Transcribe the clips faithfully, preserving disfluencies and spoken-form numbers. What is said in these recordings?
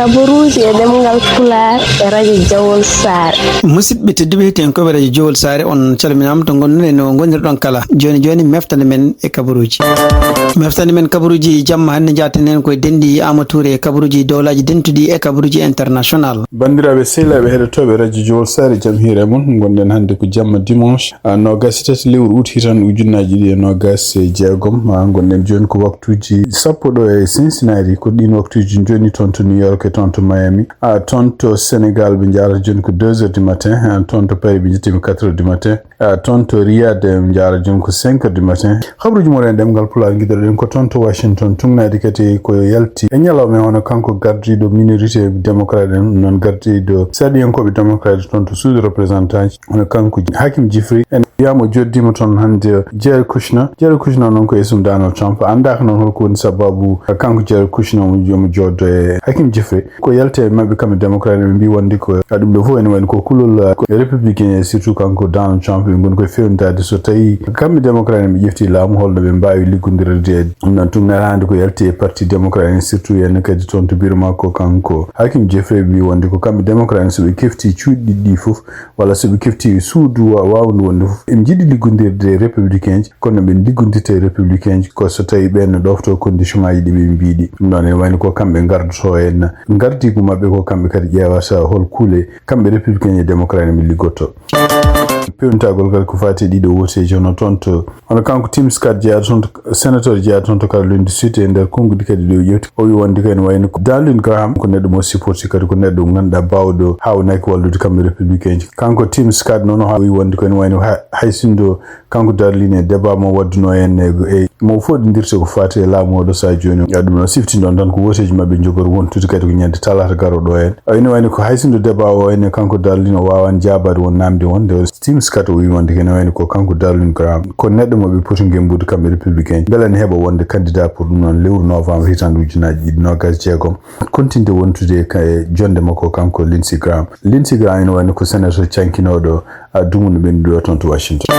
Kabaruuji e ɗemngal Pulaar e radio Jawol Saare. Musidɓe tedduɓe, heɗiyankoɓe radio Jawol Saare, on calminaama to ngonɗon e no ngonirɗon kala. Jooni jooni, meftande men e kabaruuji. Meftande men kabaruuji jamma hannde, njaaten heen koye denɗi Amadou Touré e kabaruuji dowlaaji dentuɗi e kabaruuji international. Banndiraaɓe sehilaaɓe heɗotooɓe radio Jawol Saare, jam hiire mon. Ngonɗen hannde ko jamma dimanche, a, noogaas e tati lewru août, hitaande ujunnaaji ɗiɗi e noogaas e jeegom. A, ngonɗen jooni ko waktuuji sappo ɗo e Cincinnati, ko ɗiin waktuuji jooni toon to New York e toon to Miami. A, toon to Sénégal ɓe njaarata jooni ko deux heures du matin. A, toon to Paris ɓe njettii ko quatre heures du matin. A, toon to Riyad ɓe njaarata jooni ko cinq heures du matin. Habruuji mon e ɗemngal Pulaar, ngiɗoɗen ko toon to Washington, tugnaade kadi ko yalti e ñalawma, hono kanko gardiiɗo minorité démocrate en, noon gardiiɗo saɗiyankooɓe démocrate toon to suudu représentant, hono kanko Hakim Jeffrey, en wiyaama o joddiima toon hannde Jared Kushner. Jared Kushner noon ko esum Donald Trump. Anndaaka noon hol ko woni sababu kanko Jared Kushner omo, omo joddo e Hakim Jeffrey. Ko yalti e maɓɓe kamɓe démocrate, ɓe mbii wonde ko, a, ɗum ɗo fof ene wayno ko kulol, a, ko républicain en, surtout kanko Donald Trump, ɓe ngoni koye fewnitaade so tawi kamɓe démocrate en ɓe ƴefti laamu, holno ɓe mbaawi liggondirde e ɗum ɗon. Tugnaade hannde ko yalti e parti démocrate en, surtout en kadi toon to bureau makko kanko Hakim Jeffrey, ɓe mbii wonde ko kamɓe démocrate en, so ɓe kefti cuuɗi ɗiɗi ɗi fof, walla so ɓe kefti suudu wa-, waawndu wonde fof, ɓe njiɗi liggondirde e républicain ji, kono ɓe liggondirta e républicain ji ko so tawi ɓeen no ɗoftoo condition ngaji ɗi ɓe mbii ɗi. Ɗum ɗon ene wayno ko kamɓe ngardotoo en, ngardiigu maɓɓe ko kamɓe kadi ƴeewata hol kuule kamɓe républicain e démocrate en ɓe liggotoo. Pewnitagol kadi ko faati e ɗiɗo woteeji, hono toon to, hono kanko Tim Scott jeyaaɗo toon to, sénateur jeyaaɗo toon to Caroline du Sud, e nder konnguɗi kadi ɗi o ƴeewti, o wii wonde ko ene wayno ko Dan Lingraham ko neɗɗo mo supporti, kadi ko neɗɗo mo ngannduɗaa baawɗo haawnaaki wallude kamɓe républicain ji. Kanko Tim Scott noon o wii wonde ko ene wayno ha-, hay sinno kanko Darlin e débat mo waddunoo en e, e mo foɗindirta ko faati e laamu oɗo sahaa jooni. Ya ɗum noon siftinɗon tan ko woteeji maɓɓe njogori wontude kadi ko ñande talaata garooɗo en. Ene wayno ko hay sinno débat o ene kanko Darlin o waawaani jaabaade won naamndi won, nde Tim Scott o wii wonde ko ene wayno ko kanko Darlin Graham ko neɗɗo mo ɓe poti ngembude kamɓe républicain, mbele ene heɓa wonde candidat pour ɗum noon lewru novembre hitaande ujunnaaji ɗiɗi noogaas e jeegom, kontinde wontude ka, e jonnde makko kanko Lindsey Graham. Lindsey Graham ene wayno ko sénateur cankinooɗo, a, dumunna ɓennuɗo toon to Washington.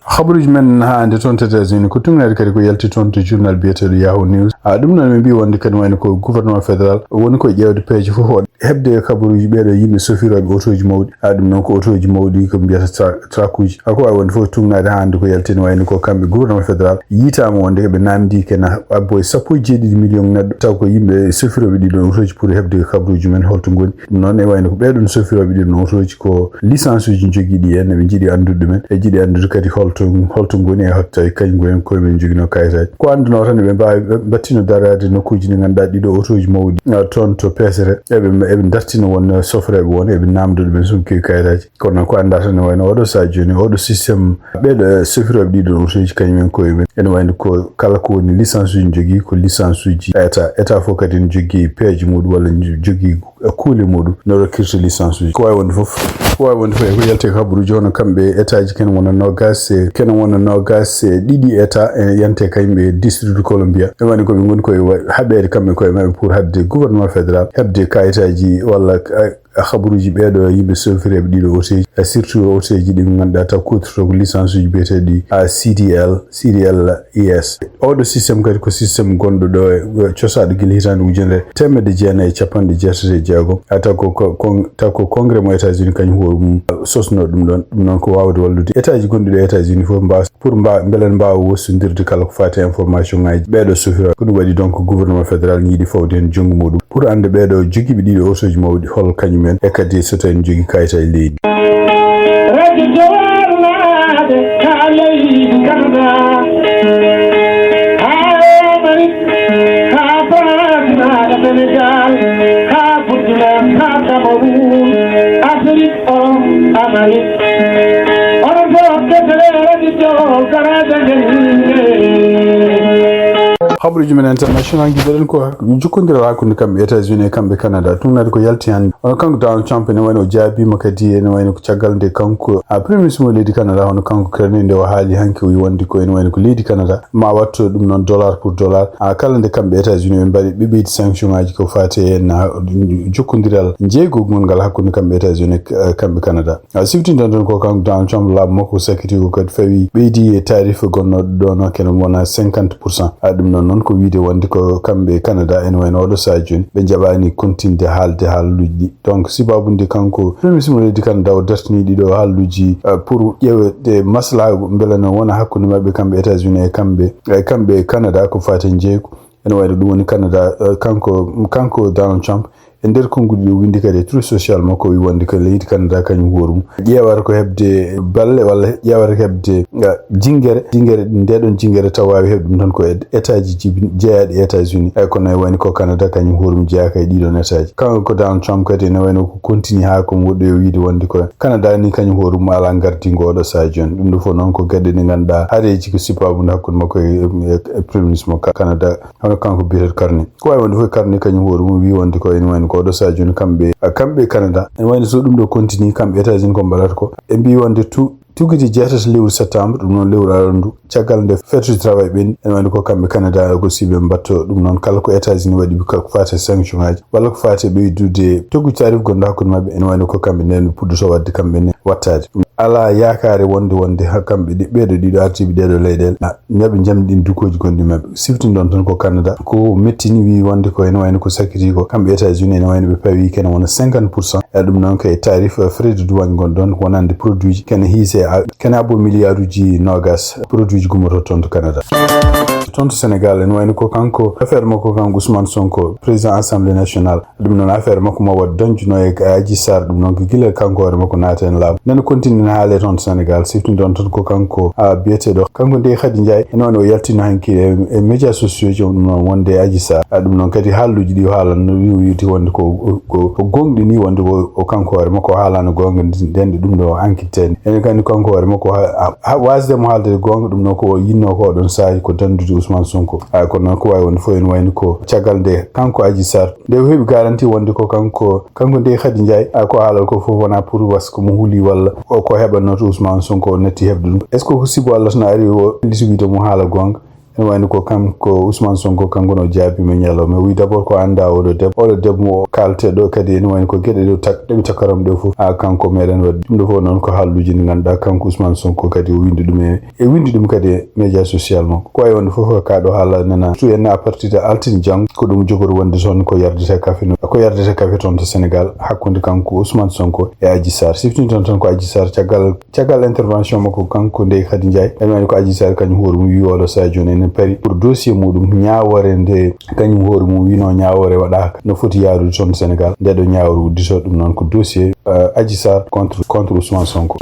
Habaruuji men haa hannde toon to États-Unis ko tugnaade kadi ko yalti toon to journal biyeteeɗo Yahoo News. A, ɗum noon min mbii wonde kadi wayno ko gouvernement fédéral woni ko ƴeewde peeje fof o heɓde kabaruuji ɓeeɗo yimɓe sofirooɓe otooji mawɗi. A, ɗum noon ko otooji mawɗi ko mbiyata tra-, trakuuji. A, ko waawi wonde fof tugnaade haa hannde ko yalti ene wayno ko kamɓe gouvernement fédéral yiytaama wonde ɓe naamndii kena abbo e sappo e jeeɗiɗi million neɗɗo, taw ko yimɓe sofirooɓe ɗiɗon otooji pour heɓde kabaruuji men holto ngoni. Ɗum noon e wayno ko ɓeeɗon sofirooɓe ɗiɗon otooji ko licence uji njogii ɗi en, eɓe njiɗi anndude ɗumen, e njiɗi anndude kadi holto, holto ngoni e hoto tawi kañum ngoni koye men njoginoo kayitaaji. Ko annduno tan eɓe mbaawi, ɓe mbattino daraade nokkuuji ɗi ngannduɗaa ɗiɗo otooji mawɗi, a, toon to peesere, eɓe, eɓe dartina won sofirooɓe won, eɓe naamndo ɗumen so kewi kayitaaji. Kono ko anndaa tan ne wayno oɗo sahaa jooni, oɗo système, ɓeeɗo, eh, sofirooɓe ɗiɗo otooji kañum en koye men. Ene wayno ko kala ko woni licence uji jogii, ko licence uji état. État fof kadi ne jogii peeje muɗum walla ne jogii kuule muɗum no rokkirta licence uji. Ko waawi wonde fof, ko waawi wonde fof e ko yalti e kabaruuji, hono kamɓe état ji ken wona noogaas e, ken wona noogaas e ɗiɗi état e yante kañum e district de Columbia. Ɓe woni ko ɓe ngoni koye wa-, haɓeede kamɓe koye maɓɓe pour haɗde gouvernement fédéral heɓde kayitaaji walla, eh, habaruuji ɓeeɗo yimɓe sofireeɓe ɗiɗo otooji, e surtout otooji ɗi ngannduɗaa taw kuutortoo ko licence uji biyeteeɗi, a, C D L, C D L E S. Oɗo système kadi ko système gonɗo ɗo e, e cosaaɗo gila hitaande ujunere teemedde jeenayi e capanɗe jeetati e jeegom. A, taw ko, ko, kon-, taw ko congrès mo États-Unis kañum hoore mum sosno ɗum ɗon. Ɗum noon ko waawde wallude état ji gonɗi ɗo États-Unis fof mbaawa pour mba-, mbele ne mbaawa wostondirde kala ko faati e information ngaji ɓeeɗo sofirooɓe. Ko ɗum waɗi donc gouvernement fédéral yiɗi fawde heen junngo muɗum pour annde ɓeeɗo jogiiɓe ɗiɗo otooji mawɗi hol kañum en e kadi so tawi ne jogii kayitaaji leydi. Radio Jowar naade ka leydi Canada, ka Amérique, ka France naade Sénégal, ka Burkina, ka Cameroun, Afrique. Habaruuji men international, ngiɗoɗen ko jokkondiral hakkunde kamɓe États-Unis e kamɓe Canada. Tugnaade ko yalti hannde. Hono kanko Donald Trump ene wayno o jaabiima kadi, ene wayno ko caggal nde kanko, a, Premier Ministre mo leydi Canada, hono kanko Carney nde o haali hanki, o wi wonde ko ene wayno ko leydi Canada ma watto ɗum noon dollar pour dollar. A, kala nde kamɓe États-Unis ɓe mbaɗi, ɓe ɓeydi sanction ngaji ko faati e, a, jokkondiral jeygol ngal hakkunde kamɓe États-Unis e, a, kamɓe Canada. A, siftinten toon ko kanko Donald Trump laamu makko sakkitiigo kadi fawi ɓeydi e tarif gonnoɗo ɗo no kene wona cinquante pour cent. A, ɗum noon On ko wiide wonde ko kamɓe Canada ene wayno oɗo sahaa jooni ɓe njaɓaani continde haalde haaluuji ɗi. Donc, sibabude kanko Premier Ministre mo leydi Canada o dartini ɗiɗo haaluuji, eh, pour ƴeewde maslahaagu mbele no wona hakkunde maɓɓe kamɓe États-Unis e kamɓe, e kamɓe Canada ko faati e njeeygu. Ene wayno ɗum woni Canada, eh, kanko, kanko Donald Trump e nder konnguɗi ɗi o winndi kadi e Truth Social makko, o wi wonde ko leydi Canada kañum hoore mum ƴeewata ko heɓde balle walla ƴeewata ko heɓde, eh, jinngere, jinngere, nde ɗon jinngere taw waawi heɓde ɗum tan ko e état ji jibi-, jeeyaaɗi e États-Unis. Eyi, kono e wayno ko Canada kañum hoore mum jeyaaka e ɗiɗon état ji. Kanko ko Donald Trump kadi ene wayno ko continue haa ko woɗɗoyi o wiide wonde ko Canada ni kañum hoore mum alaa ngardiingo oɗo sahaa jooni. Ɗum ɗo fof noon ko geɗe ɗe ngannduɗaa haareeji ko sibabude hakkunde makko e, e, e Premier Ministre mo Ca-, Canada, hono kanko biyeteeɗo Carney. Ko waawi wonde fof Carney kañum hoore mum wi wonde ko ene wayno ko oɗo sahaa jooni kamɓe, kamɓe Canada. Ene wayno so ɗum ɗo continue kamɓe États-Unis ko mbaɗata ko. Ɓe mbi wonde tu-, tuggude jeetati lewru septembre, ɗum noon lewru arandu, caggal nde fête du travail ɓenni, ene wayno ko kamɓe Canada ko siɓe mbatto ɗum noon kala ko États-Unis waɗi ko faati e sanction ngaji walla ko faati e ɓeydude tuggude tarif gonɗo hakkunde maɓɓe, ene wayno ko kamɓe nden ɓe puɗɗoto waɗde kamɓe ne wattaade. Alaa yaakaare wonde, wonde ha kamɓe ɗi-, ɓeeɗo ɗiɗo ardiiɓe ɗeeɗo leyɗeele, a, ñaɓe njamdi ɗin dukooji gonɗi maɓɓe. Siftinɗon tan ko Canada. Ko mettini wi wonde ko ene wayno ko sakkiti ko. Kamɓe États-Unis ene wayno ɓe pawi kene wona cinquante pour cent. E ɗum noon kay tarif, eh, frais de douane gonɗon wonande produit ji kene hiise a-, kene abbo milliard uji nogas produit ji gummoto toon to Canada. Toon to Sénégal ene wayno ko kanko affaire makko kanko Ousmane Sonko, président Assemblée nationale. Ɗum noon affaire makko mo waɗ dañjuno e Adji Sarr, ɗum noon ko gila kanko hoore makko naata en laamu. Nana continue haale toon to Sénégal, siftinɗon tan ko kanko, a, biyeteeɗo, kanko nde Khady Ndiaye, ene wayno o yaltino hanki e, e médias sociaux ji, ɗum noon wonde Adji Sarr. A, ɗum noon kadi haaluuji ɗi o haalanno, wi o wiiti wonde ko, ko, ko gonɗi ni, wonde ko, o kanko hoore makko o haalano goonga ndi, nden ɗe ɗum ɗo o enquête ni. Ene kandi kanko hoore makko ha, ha, ha wasde mo haalde goonga, ɗum noon ko o yinno ko oɗon saaji ko dandude Ousmane Sonko. A, kono noon ko waawi wonde fof ene wayno ko caggal nde kanko Adji Sarr nde o heɓi garanti wonde ko kanko, kanko nde Khady Ndiaye, a, ko haalal ko fof wona pour was ko mo huuli walla ko, ko heɓanno to Ousmane Sonko o natti heɓde ɗum. Est-ce que ko sibu Allah so no ari o elliti wiide mo haala goonga? Ene wayno ko kanko Ousmane Sonko kanko no jaabi mo ñalawma. O wi d'abord ko annda oɗo debbo, oɗo debbo mo o kaalte ɗo kadi ene wayno ko geɗe ɗe tak-, ɗe ɓe takkaram ɗe fof. A, kanko meɗen waɗi ɗum ɗo fof noon ko haaluuji ɗi ngannduɗaa kanko Ousmane Sonko kadi o winndi ɗum e e winndi ɗum kadi e média social makko. Ko wayi wonde fof ko kaɗo haala nana. Surtout en à partir de altine janngo, ko ɗum jogori wonde toon ko yardete kafe no, ko yardete kafe toon to Sénégal hakkunde kanko Ousmane Sonko e Adji Sarr. Siftinton tan ko Adji Sarr caggal, caggal intervention makko kanko nde Khady Ndiaye. En wayno ko Adji Sarr kañum hoore mum wi oɗo sahaa jooni enen paari pour dossier muɗum ñaawore nde kañum hoore mum wino ñaawore waɗaaka. No foti yaarude toon to Sénégal. Nde ɗo ñaawore uddito ɗum noon ko dossier, euh, Adji Sarr contre, contre Ousmane Sonko.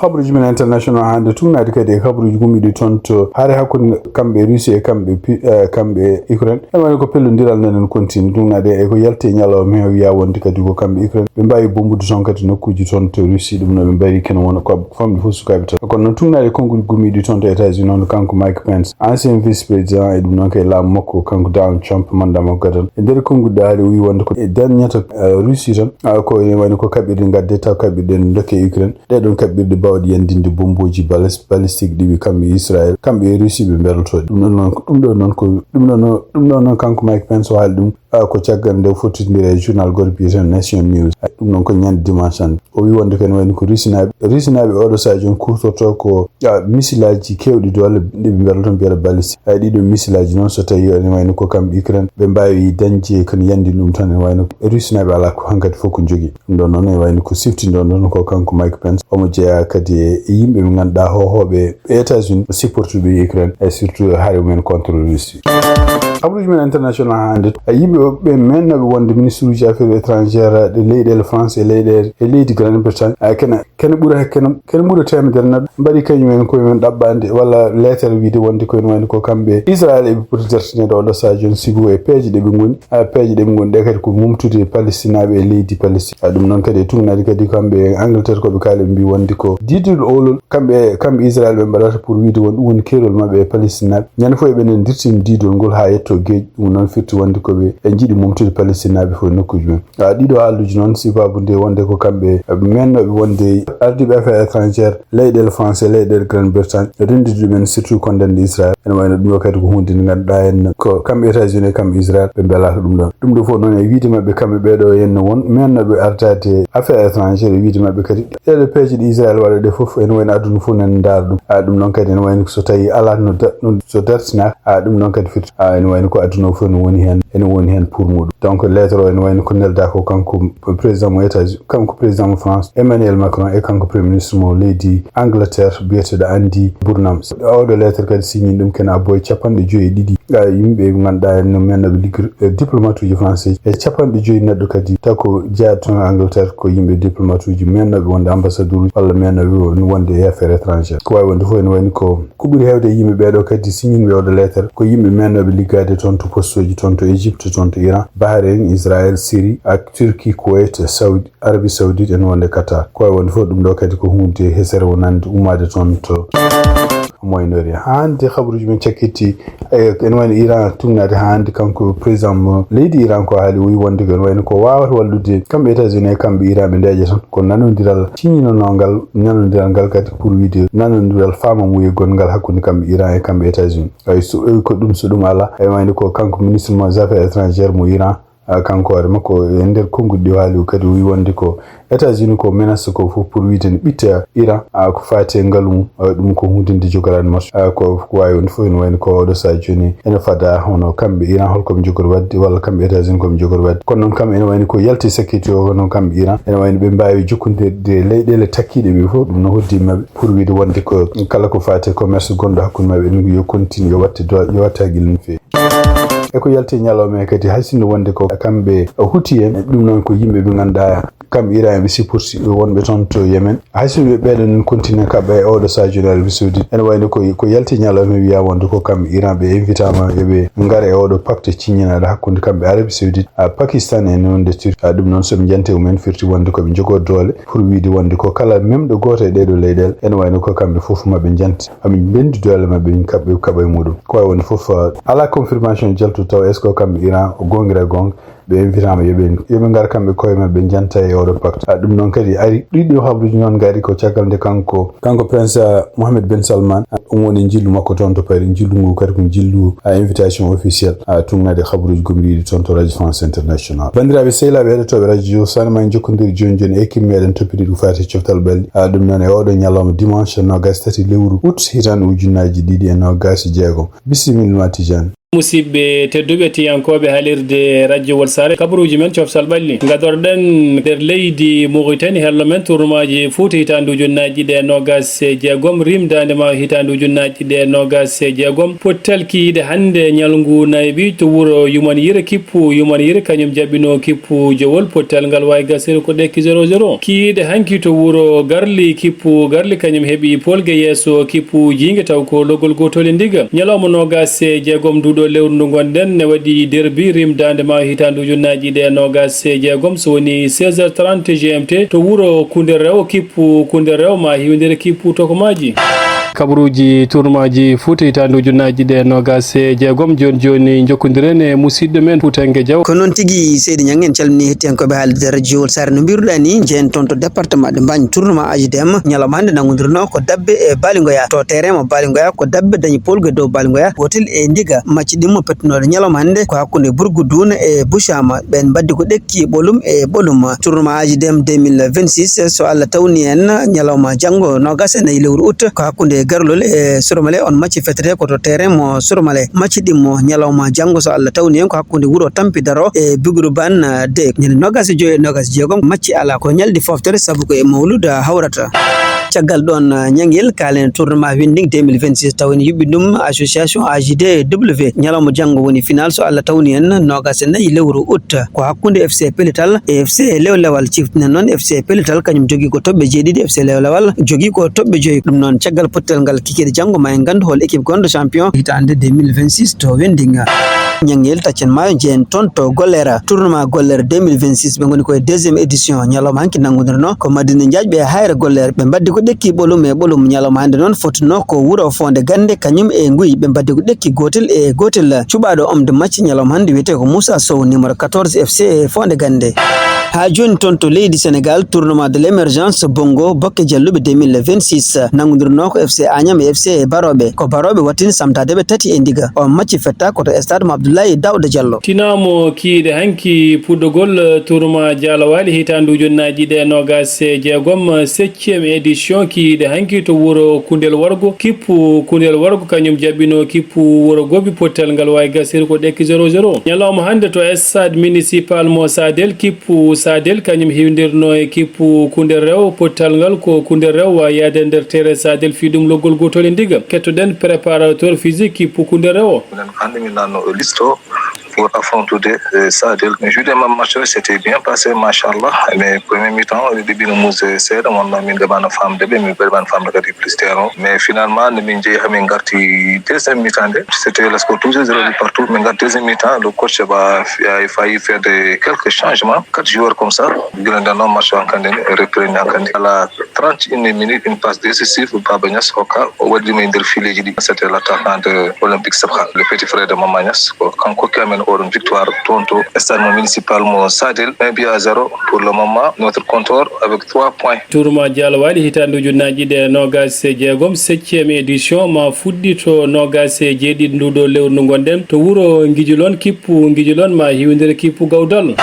Habaruuji men international hannde tugnaade kadi e habaruuji gummiiɗi toon to hare hakkunde kamɓe Russie e kamɓe pi-, eh, kamɓe Ukraine. Ene wayno ko pellondiral nden en continue tugnaade e ko yalti e ñalawma he wiya wonde kadi ko kamɓe Ukraine. Ɓe mbawi bombude toon kadi nokkuuji toon to Russie, ɗum no ɓe mbawi kene wona ko famɗi fof sukaaɓe tan. Kono noon tugnaade e konnguɗi gummiiɗi toon to États-Unis noon kanko Mike Pence, ancien vice-président e ɗum noon kay laamu makko kanko Donald Trump mandat makko gadano. E nder konnguɗi ɗaali o wi wonde ko e dañata, eh, Russie tan, ah, ko ene wayno ko kaɓɓirɗe gadde taw kaɓɓirɗe dokke Ukraine. Ɗee ɗoon kaɓɓirɗe baawɗe yandinde bombooji balis-, balistique ɗi ɓe kamɓe Israël, kamɓe e Russie ɓe mberlotoo. Ɗum ɗoon noon ko, ɗum ɗoon noon ko, ɗum ɗoon noon, ɗum ɗoon noon kanko Mike Pence o haali ɗum, ah, ko caggal nde o fottitindiri e journal gorko biyeteeɗo Nation News. Ah, ɗum ɗoon ko ñande dimanche hannde. O wi wonde ko ene wayno ko Russinaaɓe, Russinaaɓe oɗo sahaa jooni kuutortoo ko, ah, misilaaji keewɗi doole ɗi ɓe mberlotoo mbiyata balistique. Ay ɗiɗo misilaaji noon so tawii ene wayno ko kamɓe Ukraine ɓe mbaawi dañde kono yandi ɗum tan ene wayno Russinaaɓe alaa ko hankadi fof ko njogii. Ɗum ɗoon noon, e wayno ko siftinɗo ɗoon ko kanko Mike Pence. Omo jeyaa kadi e yimɓe ɓe ngannduɗaa hohooɓe e États-Unis, supportuɓe Ukraine, e surtout hare mumen contre Russie. Habaruuji men international hannde, e yimɓe ɓe meennooɓe wonde ministre uji affaires étrangères ɗe leyɗeele France e leyɗeele, e leydi Grande-Bretagne, e kene, kene ɓura, kene, kene ɓura teemedere neɗɗo mbaɗi kañum en koye men ɗaɓɓande walla leetere wiide wonde ko ene wayno ko kamɓe Israël eɓe poti dartineede oɗo sahaa jooni sibu e peeje ɗe ɓe ngoni. Ah, peeje ɗe ɓe ngoni ɗe kadi ko mumtude Palestinaaɓe e leydi Palestine. Ah, ɗum noon kadi e tugnaade kadi kamɓe e Angleterre ko ɓe kaali ɓe mbi wonde ko diidol olol kamɓe, kamɓe Israël ɓe mbaɗata pour wiide won ɗum woni keerol maɓɓe e Palestinaaɓe. Ñande fof eɓe enen dirtin diidol ngol haa yetto geej. Ɗum noon firti wonde ko ɓe e njiɗi mumtude Palestinaaɓe fof e nokkuuji mum. Ah, ɗiɗo haaluuji noon sibabude wonde ko kamɓe meennooɓe wonde ardiiɓe affaires étrangères leyɗeele France e leyɗeele Grande-Bretagne, renndinde ɗumen surtout kondannde Israël. Ene wayno ɗum ɗo kadi ko huunde nde ngannduɗaa en ko kamɓe États-Unis e kamɓe Israël ɓe mbelaaka ɗum ɗon. Ɗum ɗo fof noon e wiide maɓɓe kamɓe ɓeeɗo henno won meennooɓe ardaade affaires étrangères e wiide maɓɓe kadi ɗeeɗo peeje ɗe Israël waɗa ɗe fof ene wayno aduna fof nana ndaara ɗum. A ɗum noon kadi ene wayno so tawii alaa no da-, no so dartinaaka, a ɗum noon kadi firti a Ene wayno ko aduna o fof ene woni heen, ene woni heen pour muɗum. Donc lettre o ene wayno ko nelda ko kanko président mo États-Unis, kanko président mo France Emmanuel Macron, e kanko premier ministre mo leydi Angleterre biyeteɗo Andy Burnham. Oɗo lettre kadi signini ɗum kene abbo e capanɗe joyi e ɗiɗi, a, yimɓe ɓe ngannduɗaa en no mennooɓe liggude, e diplomate uji français e capanɗe joyi neɗɗo kadi taw ko jeyaaɓe toon Angleterre ko yimɓe diplomate uji mennooɓe wonde ambassadeur uji walla mennooɓe wonde e affaire étrangère. Ko waawi wonde fof ene wayni ko, ko ɓuri heewde e yimɓe ɓeeɗo kadi signini ɓe oɗo lettre ko yimɓe mennooɓe liggaade toon to poste uji toon to Égypte, toon to Iran, Bahreïn, Israël, Syrie, ak Turquie, Kuwait, Saudi Arabie Saoudite, ene wonde Qatar. Ko waawi wonde fof ɗum ɗo kadi ko huunde hesere wonande ummaade toon to Moyen-Orient. Haa hannde kabaruuji men cakkiti, e, ene wayno Iran tugnaade haa hannde kanko président mo leydi Iran ko haali o wi wonde ko ene wayno ko waawata wallude kamɓe États-Unis e kamɓe Iran ɓe ndeeƴa toon. Ko nanondiral signinoongal, nanondiral ngal kadi pour wiide nanondiral faamamuyegol ngal hakkunde kamɓe Iran e kamɓe États-Unis. Ay so, e, ko ɗum so ɗum alaa, ene wayno ko kanko ministre mo affaires étrangères mo Iran, a, kanko hoore makko e nder konnguɗi ɗi o haali o kadi o wi wonde ko États-Unis ko menace ko fof pour wiide ne ɓitta Iran, a, ko faati e ngalu mum, a, ɗum ko huunde nde jogoraani marche, a, ko, ko waawi wonde fof ene wayno ko oɗo sahaa jooni ene fada hono kamɓe Iran holko ɓe njogori waɗde walla kamɓe États-Unis ko ɓe njogori waɗde. Kono noon kam ene wayno ko yalti sakkiti o kono kamɓe Iran ene wayno ɓe mbaawi jokkondirde leyɗeele takkiiɗe ɓe fof ɗum no hoddi maɓɓe pour wiide wonde ko kala ko faati e commerce gonɗo hakkunde maɓɓe ene yo continue yo watte do-, yo watte haqqille no feewi. E ko yalti e ñalawma he kadi, hay sinno wonde ko kamɓe huti en, ɗum noon ko yimɓe ɓe ngannduɗaa kam Iran ɓe supporti wonɓe toon to Yemen. Hay sinno ɓe ɓeɗon continue kaɓɓa e oɗo sahaa jooni Arabie Saoudite. Ene wayno ko, ko yalti e ñalawma he wiya wonde ko kam Iran ɓe invitama yo ɓe ngara e oɗo pacte ciññinaaɗo hakkunde kamɓe Arabie Saoudite, a, Pakistan e wonde Turquie. A, ɗum noon so ɓe jante mumen firti wonde ko ɓe njogoo doole pour wiide wonde ko kala memɗo gooto e ɗeɗo leyɗeele ene wayno ko kamɓe fof maɓɓe jante. Amin ndenndi doole maɓɓe, min kaɓɓa, kaɓɓa e muɗum. Ko wayi wonde fof, a, alaa confirmation jaltu taw est-ce que kamɓe Iran o goongira goonga, ɓe invitama yo ɓe, yo ɓe ngar kamɓe koye maɓɓe janta e oɗo pacte. A, ɗum noon kadi ari, ɗiɗo habruuji noon ngari ko caggal nde kanko, kanko Prince, a, Mohammed Ben Salman, a, ɗum woni njillu makko toon to Paris, njillu ngu kadi ko njillu, a, invitation officielle, a, tugnaade habruuji gomɗiiɗi toon to Radio France International. Banndiraaɓe sehilaaɓe heɗotooɓe Radio Sane, ma en jokkondir jooni jooni e équipe meɗen toppitiiɗo ko faati e coftal ɓalli. A, ɗum noon e oɗo ñalawma dimanche noogaas tati lewru août hitaande ujunnaaji ɗiɗi e noogaas e jeegom. Bisimilla ma Tijani. Musidɓe tedduɓe tiyankooɓe haalirde Radio Walsare, kabaruuji men coftal ɓalli. Ngadorɗen nder leydi Mauritanie, hello men tournoi ji Fouta hitaande ujunnaaji ɗiɗi e noogaas e jeegom, rimdaande ma hitaande ujunnaaji ɗiɗi e noogaas e jeegom. Pottal kikiiɗe hannde ñalngu nayɓi to wuro Yuman Yire kippu, Yuman Yire kañum jaɓɓino kippu jowol. Pottal ngal waawi gasir ko ɗekki zéro zéro. Kikiiɗe hanki to wuro Garli kippu, Garli kañum heɓi polge yeeso kippu jiinge taw ko logol gotol e ndiga. Ñalawma noogaas e jeegom nduɗo lewru ndu ngonɗen ne waɗi derbi rimdaande ma hitaande ujunnaaji ɗiɗi e noogaas e jeegom so woni seize heures trente G M T to wuro Kunde Rewo kippu, Kunde Rewo ma hiwndere kippu tokomaaji. Kabaruuji tournoi ji Fouta hitaande ujunnaaji ɗiɗi e noogaas e jeegom. Jooni jooni njokkondiren e musidɗo men Fuutanke Jaw. Ko noon tigi, Seydi Ñang, en calminii hettiyankooɓe haalirde Radio Walsare. No mbiruɗaa ni, njehen toon to département de Mbagne, tournoi A J D M, ñalawma hannde nanngondirnoo ko Dabbe e Baali Ngoya. To terrain mo Baali Ngoya, ko Dabbe dañi polge dow Baali Ngoya, gootel e ndiga. Macci ɗimmo pettunooɗo ñalawma hannde ko hakkunde Burgu Duuna e Bucaama. Ɓeen mbaddi ko ɗekki ɓolum e ɓolum. Tournoi A J D M deux mille vingt-six, so Allah tawni en, ñalawma janngo noogaas e nayi lewru août, ko hakkunde Garlol e Surmale. On macci fettete ko to terrain mo Surmale. Macci ɗimmo ñalawma janngo, so Allah tawni en, ko hakkunde wuro Tampi Daro e Biguru Ban, eh, de. Ñande noogaas e joy e noogaas e jeegom, macci alaa. Ko ñalɗi fooftere, sabu ko e mawluda hawrata. Caggal ɗoon, eh, ñangel, kaalen tournoi Winding deux mille vingt-six, taw en yuɓɓi ɗum association A J D W. Ñalawma janngo woni final, so Allah tawni en, noogaas e nayi lewru août. Ko hakkunde F C Pelital e F C Lewlewal. Ciftinen noon F C Pelital, kañum jogii ko toɓɓe jeeɗiɗi, F C Lewlewal jogii ko toɓɓe joyi. Ɗum noon, caggal pottel ngal kikiiɗe janngo, ma en nganndu hol équipe gonɗo champion hitaande deux mille vingt-six to Wendinga. Ñangel taccen maayo, njehen toon to Gollera. Tournoi Gollera deux mille vingt-six, ɓe ngoni koye deuxième édition. Ñalawma hanki nanngondirno ko Madina Njaaj ɓe Hayre Gollera. Ɓe mbaddi ko ɗekki ɓolum e ɓolum. Ñalawma hannde noon fottuno ko wuro Fonde Gannde, kañum e Nguy. Ɓe mbaddi ko ɗekki gootel e gootel. Cuɓaaɗo homme de match ñalawma hannde wiyetee ko Moussa Sow, numéro quatorze F C Fonde Gannde. Haa jooni toon to leydi Senegaal, tournoi de l'émergence Bongo Bokke Jalluɓe deux mille vingt-six nanngondirnoo ko F C Agnam e F C Barooɓe. Ko Barooɓe wattini samtaade ɓe tati e ndiga. O macci fetta ko to stade mo Abdoulaye Daouda Diallo. Tinaamo kiiɗe hanki puɗɗogol tournoi Jaalawaali hitaande ujunnaaji ɗiɗi e noogaas e jeegom, septième édition kiiɗe hanki to wuro Kundel Wargo. Kippu Kundel Wargo kañum jaɓɓinoo kippu wuro Gobi, pottal ngal waawi gasiri ko ɗekki zéro zéro. Ñalawma hannde to stade municipal mo Sadel, kippu Sadel kañum hiwdirnoo e kippu Kundel Rewo, pottal ngal ko Kundel Rewo waawi yaade nder tere Sadel fii ɗum loggol gootol e ndiga. Kettoɗen préparateur physique kippu Kundel Rewo. Minen hannde min lanno liste o pour affrontude, eh, Sadel. Mais jude mam match o, c'était bien passé, machallah. Mais premier mi-temps, ɓe ɓino muuse seeɗa, wonno min ɗeɓano famde ɓe, min ɗeɓano famde kadi plus terrain o. Mais finalement, nde min jeehi, hamin ngarti deuxième mi-temps nde, c'était le score toujours zéro but partout. Min ngarti deuxième mi-temps, le coach ba, a failli faire de quelques changements. Quatre joueurs comme ça, gila nden noon match o hankandi ne, repris hankandi. À la trente et une minutes, une passe décisive, Baba Niass hokka, o waɗi ɗum e nder fileeji ɗi. C'était l'attaquant de Olympique Sabha, le petit frère de Mama Niass. Ko kanko hokki amen oɗon victoire toon to stade mo municipal mo Sadel, un but à zéro pour le moment. Notre compteur avec trois points. Tournoi Jaalawaali hitaande ujunnaaji ɗiɗi e noogaas e jeegom, septième édition, ma fuɗɗi to noogaas e jeeɗiɗi nduɗo lewru ndu ngonɗen. To wuro Ngijilon, kippu Ngijilon ma hiwdire kippu Gawdal.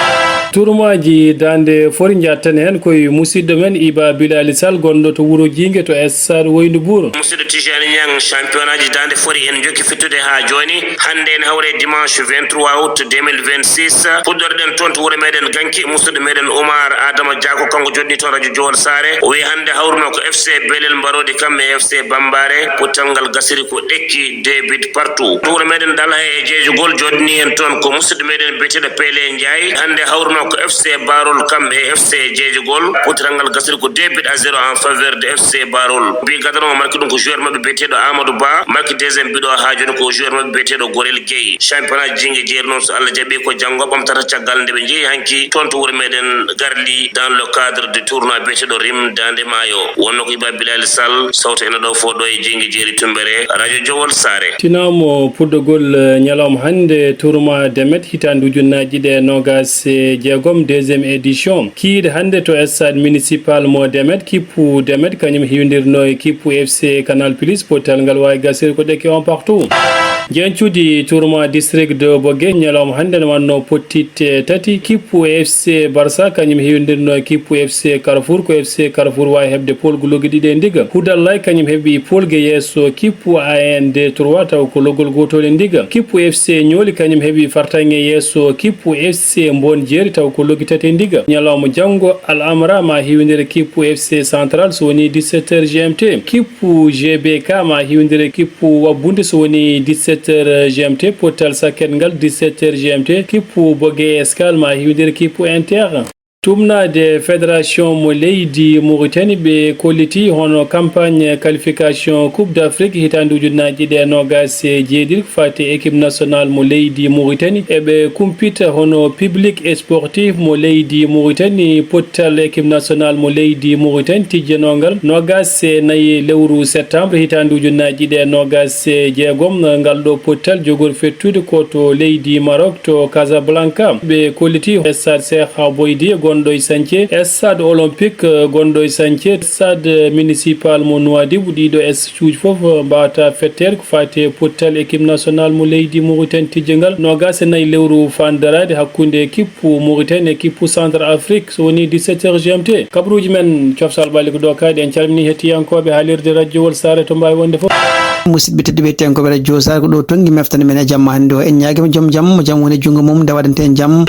Tournoi ji daande fori, njatten heen koye musidɗo men Iba Bilali Sall, gonɗo to wuro Jiinge to stade Woyndu Buur. Musidɗo Tijani Niang, championnat ji daande fori en njokki fittude haa jooni. Hannde ene hawre dimanche vingt-trois août deux mille vingt-six. Puɗɗorɗen toon to wuro meɗen Ganki, musidɗo meɗen Oumar Adama Diako, kanko joɗɗi toon radio Jowol Saare. O wi hannde hawruno ko F C Belel Mbarodi kam e F C Bambare. Pottal ngal gasiri ko ɗekki deux buts partout. To wuro meɗen Dalha e Jeejugol, joɗɗini en toon ko musidɗo meɗen biyeteeɗo Pele Ndiaye. Hannde hawruno ko F C Barol kam e F C Jeejugol. Pottal ngal gasiri ko deux buts à zéro en faveur de F C Barol. Bi gadano o marki ɗum ko joueur maɓɓe biyeteeɗo Amadou Ba. Marki deuxième but o haa jooni ko joueur maɓɓe biyeteeɗo Gorel Gueye. Championnat Jiinge jeeri noon, so Allah jaɓi, ko janngo ɓamtata caggal nde ɓe njehi hanki toon to wuro meɗen Garli dans le cadre du tournoi biyeteeɗo Rim Daande Maayo. Wonno ko Iba Bilal Sall, sawto ene ɗo fof ɗo e Jiinge jeeri Tumbere, radio Jowol Saare. Tinaamo puɗɗogol, eh, ñalawma hannde tournoi Demet hitaande ujunnaaji ɗiɗi e noogaas e jeegom, deuxième édition. Kiiɗe hannde to stade municipal mo Demet, kippu Demet kañum hiwdirno e kippu F C Canal Plus, pottal ngal waawi gasir ko ɗekke un partout. Jeencuuji tournoi district de Bogue ñalawma hannde ne wanno pottitte tati, kippu F C Barça kañum hiwdirno e kippu F C Carrefour, ko F C Carrefour waawi heɓde pool ko loggi ɗiɗi e ndiga. Hudallay kañum heɓi pool ge yeeso kippu A N D trois taw ko loggol gootol e ndiga. Kippu F C Ñooli kañum heɓi fartaŋŋe yeeso kippu F C Mbon Jeeri taw ko loggi tati e ndiga. Ñalawma janngo Al Amra ma hiwdire kippu F C Central so woni dix-sept heures G M T. Kippu G B K ma hiwdire kippu Wabbunde so woni dix-sept heures G M T. Pottal sakket ngal dix-sept heures G M T. Kippu Bogue Escale ma hiwdire kippu Inter. Tumnaade fédération mo leydi Mauritanie ɓe kolliti hono campagne qualification Coupe d'Afrique hitaande ujunnaaji ɗiɗi e noogaas e jeeɗiɗi ko faati e équipe nationale mo leydi Mauritanie. Eɓe kumpita hono public sportif mo leydi Mauritanie, pottal équipe nationale mo leydi Mauritanie tijjanongal noogaas e nayi lewru septembre hitaande ujunnaaji ɗiɗi e noogaas e jeegom. Ngal ɗo pottal jogori fettude ko to leydi Maroc to Casablanca. Ɓe kolliti stade Cheikh Boydi gonɗo e Sañce, stade olympique gonɗo e Sañce, stade municipal mo Nouadhibou. Ɗiɗo stade uji fof mbawata fetteede ko faati e pottal équipe nationale mo leydi Mauritanie tijjangal noogaas e nayi lewru fandaraade hakkunde kippu Mauritanie e kippu Centre Afrique so woni dix-sept heures G M T. Kabaruuji men coftal ɓalli ko ɗo kadi, en calmini hettiyankooɓe haalirde radio Wol Saare to mbaawi wonde fof. Musidɓe tedduɓe hettiyankooɓe radio Saare, ko ɗo tonngi mefta men e jamma hannde o. En ñaagiima joom jam mo jam woni junngo mum nde waɗante en jam.